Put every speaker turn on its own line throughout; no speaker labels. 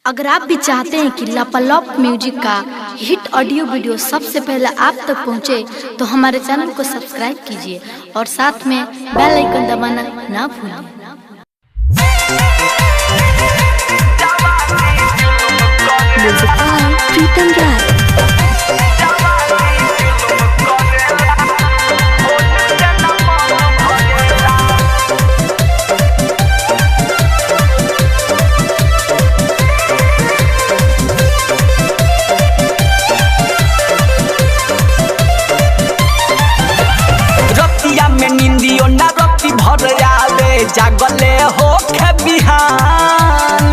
अगर आप भी चाहते हैं कि लापालॉप म्यूजिक का हिट ऑडियो वीडियो सबसे पहले आप तक पहुंचे, तो हमारे चैनल को सब्सक्राइब कीजिए और साथ में बेल आइकन दबाना ना भूलें।
म्यूजिक बाय प्रीतम राय।
रतिया में निंदियो ना रति भर आवे, जागले हो खे बिहान।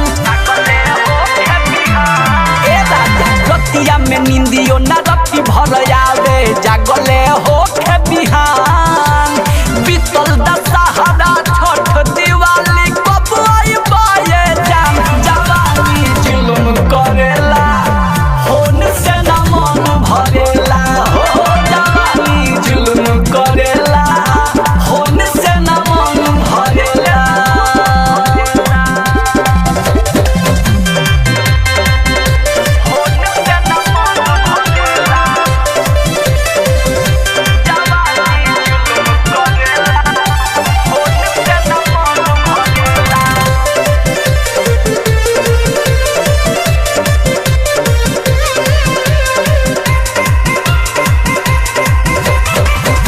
ए राजा, रतिया में निंदियो ना रति भर आवे, जागले हो खे बिहान। बीतल दशहरा छठ दिवाली कब आइबा ये जान। जवानी जुलुम करेला, होन से ना मन भरेला। हो जवानी जुलुम करेला, होन से ना मन भरेला। होन से ना मन भरेला। जवानी जुलुम करेला, होन से ना मन भरेला।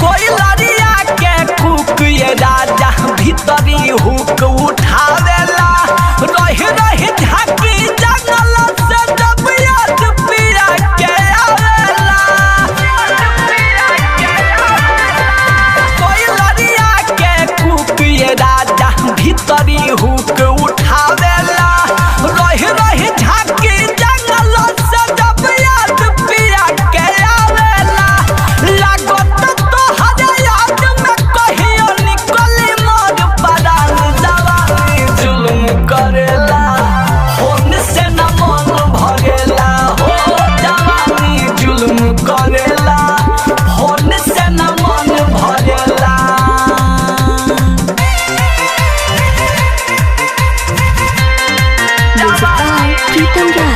कोई लड़िया के कुक ये राजा भीतरी हुक उठावेला, रही रही झांकी जंगल से जब याद पिया के आवेला। कोई लड़िया के कुक ये राजा भीतरी हुक उठावेला, रही रही झांकी जंगल से जब याद पिया के आवेला। लागत तोहर याद में कहियो निकली मोर परान। जवानी जुल्म करेला, होन से न मन भरेला। हो जवानी जुल्म करेला, होन से न मन भरेला।
म्यूजिक बाय प्रीतम राय।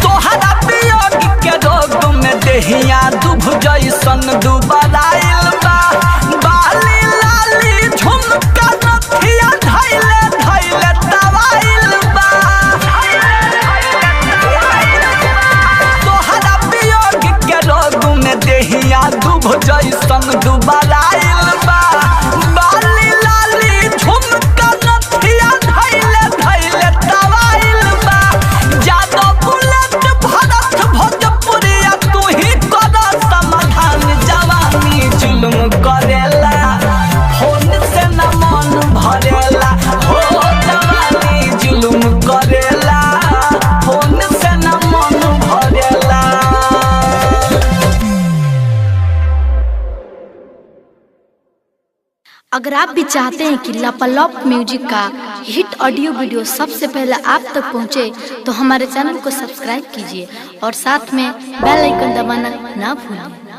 तोहरा वियोग के रोग में देहिया दुभ जैसन दुबराइल बा। बाली लाली झुमका नथिया धैले धैले दवाइल बा। तोहरा वियोग के रोग में देहिया दुभ जैसन दुबराइल बा। बाली लाली झुमका नथिया धैले धैले दवाइल बा। जादव बुलेट भरत भोजपुरिया तू ही कर समाधान। जवानी जुल्म करेला, होन से न मन भरेला। हो जवानी जुल्म करेला, होन से न मन भरेला।
अगर आप भी चाहते हैं कि लापालॉप म्यूजिक का हिट ऑडियो वीडियो सबसे पहले आप तक पहुंचे, तो हमारे चैनल को सब्सक्राइब कीजिए और साथ में बेल आइकन दबाना ना भूलें।